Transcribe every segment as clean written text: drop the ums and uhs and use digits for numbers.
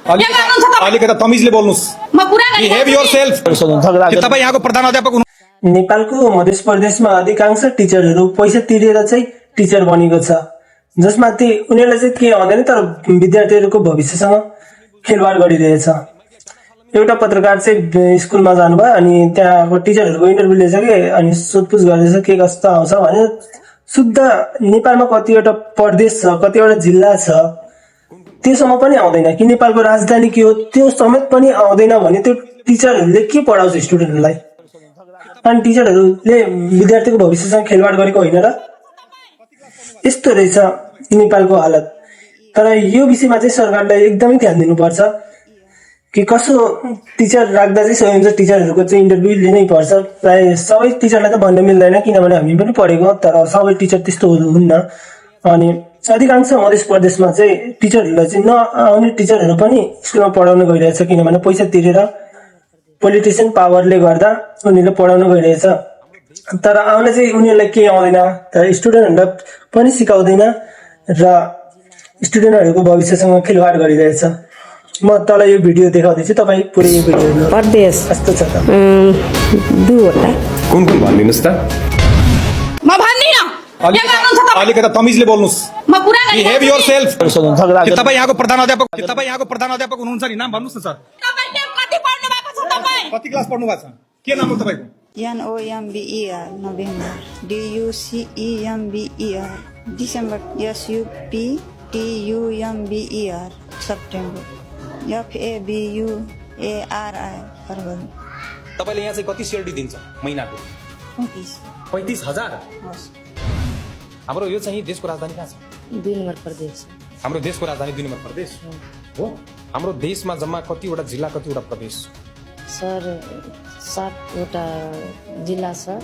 अलिकता तमिजले बोल्नुस्। Behave yourself. के तपाईं यहाँको प्रधान अध्यापक हुनु? नेपालको मध्य प्रदेशमा अधिकांश टिचरहरू पैसा तिरेर चाहिँ टिचर बनेको छ, जसमा उनीहरूलाई चाहिँ के आउँदैन, तर विद्यार्थीहरूको भविष्यसँग खेलवाड गरिरहेछ। एउटा पत्रकार चाहिँ स्कुलमा जानुभयो अनि त्यहाँको टिचरहरूको इन्टरभ्यू लिएछ कि, अनि सोधपुछ गर्दैछ के कस्तो आउँछ भने शुद्ध नेपालमा कतिवटा प्रदेश छ, कतिवटा जिल्ला छ, त्योसम्म पनि आउँदैन कि नेपालको राजधानी के हो त्यो समेत पनि आउँदैन भने त्यो टिचरहरूले के पढाउँछ स्टुडेन्टहरूलाई? अनि टिचरहरूले विद्यार्थीको भविष्यसँग खेलवाड गरेको होइन र? यस्तो रहेछ नेपालको हालत। तर यो विषयमा चाहिँ सरकारलाई एकदमै ध्यान दिनुपर्छ कि कसो टिचर राख्दा चाहिँ सही हुन्छ। टिचरहरूको चाहिँ इन्टरभ्यू लिनै पर्छ। प्राय सबै टिचरलाई त भन्न मिल्दैन, किनभने हामी पनि पढेको, तर सबै टिचर त्यस्तो हुन्न। अनि अधिकांश मध्य प्रदेशमा चाहिँ टिचरहरूलाई चाहिँ नआउने टिचरहरू पनि स्कुलमा पढाउन गइरहेछ, किनभने पैसा तिरेर पोलिटिसियन पावरले गर्दा उनीहरूले पढाउन गइरहेछ। तर आउन चाहिँ उनीहरूलाई केही आउँदैन, तर स्टुडेन्टहरूलाई पनि सिकाउँदैन र स्टुडेन्टहरूको भविष्यसँग खेलवाड गरिरहेछ। म तँलाई यो भिडियो देखाउँदैछु, तपाईँ पुरै यो भिडियो हेर्नु। प्रदेश कस्तो छ त? दुईवटा। कुन भनिदिनुस् त? म भन्दिन। अलिकता तमिजले बोल्नुस्। Behave yourself. के तपाईं यहाँको प्रधान अध्यापक हुनुहुन्छ नि? नाम भन्नुस् न सर। कति पढ्नु भएको छ तपाईँ? कति क्लास पढ्नु भएको छ? के नाम हो तपाईँको? NOMBER November, DUCEMBER December, SUPTUMBER September, FABUARI फरवरी। तपाईँले यहाँ चाहिँ कति सेलरी दिन्छ महिनाको? 35,000। हाम्रो यो चाहिँ देशको राजधानी कहाँ छ? 2 नम्बर प्रदेश। हाम्रो देशको राजधानी 2 नम्बर प्रदेश हो। हाम्रो देशमा जम्मा कतिवटा जिल्ला, कतिवटा प्रदेश? सर 7वटा जिल्ला छ।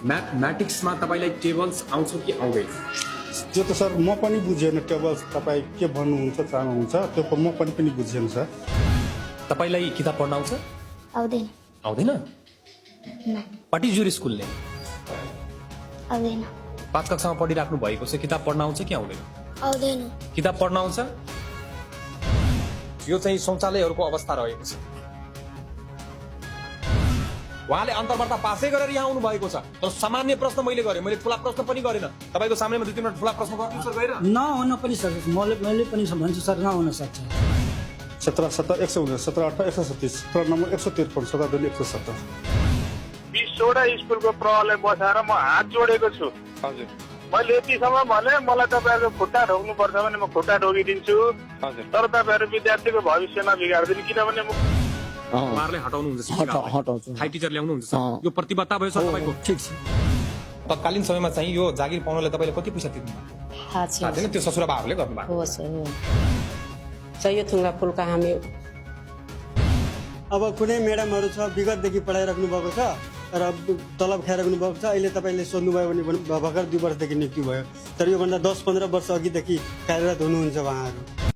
म्याथमेटिक्समा तपाईँलाई टेबल्स आउँछ कि आउँदैन? त्यो त सर म पनि बुझेन। टेबल्स तपाईँ के भन्नुहुन्छ चाहनुहुन्छ त्यो म पनि बुझेन सर। तपाईँलाई किताब पढ्न आउँछ? आउँदैन। आउँदैन? What is your school name? आउँदैन। 5 कक्षामा पढिराख्नु भएको छ, किताब पढ्न आउँछ कि आउँदैन? आउँदैन। किताब पढ्न आउँछ? यो चाहिँ शौचालयहरूको अवस्था रहेको छ। उहाँले अन्तर्वार्ता पासै गरेर यहाँ आउनु भएको छ, तर सामान्य प्रश्न मैले गरेँ, मैले ठुला प्रश्न पनि गरिनँ। तपाईँको सामनेमा 2-3 मिनट ठुला प्रश्न गर्नु सर गएर नहुन पनि सक्छ। मैले पनि भन्छु सर नहुन सक्छ। 17 17 119 17 18 137 17 नम्बर 153 17 170। 20वटा स्कुलको प्रहरलाई बसाएर म हात जोडेको छु। हजुर। मैले यतिसम्म भने मलाई तपाईँहरूको खुट्टा ढोक्नु पर्छ भने म खुट्टा ढोकिदिन्छु। हजुर। तर तपाईँहरू विद्यार्थीको भविष्य नबिगार्दिनु, किनभने उहाँहरूले हटाउनुहुन्छ, हटाउँछु। हाई टिचर ल्याउनुहुन्छ। यो प्रतिबद्धता भयो सर तपाईँको? ठिक छ। तत्कालीन समयमा चाहिँ यो जागिर पाउनलाई तपाईँले कति पैसा तिर्नु? थाहा छैन। त्यो ससुराबाहरूले गर्नुभएको हो सर हो। सही थुङ्गा फुल्का हामी अब कुनै म्याडमहरू छ विगतदेखि पढाइराख्नु भएको छ र तलब खाइराख्नु भएको छ। अहिले तपाईँले सोध्नुभयो भने भर्खर 2 वर्षदेखि नियुक्ति भयो, तर योभन्दा 10-15 वर्ष अघिदेखि कार्यरत हुनुहुन्छ उहाँहरू।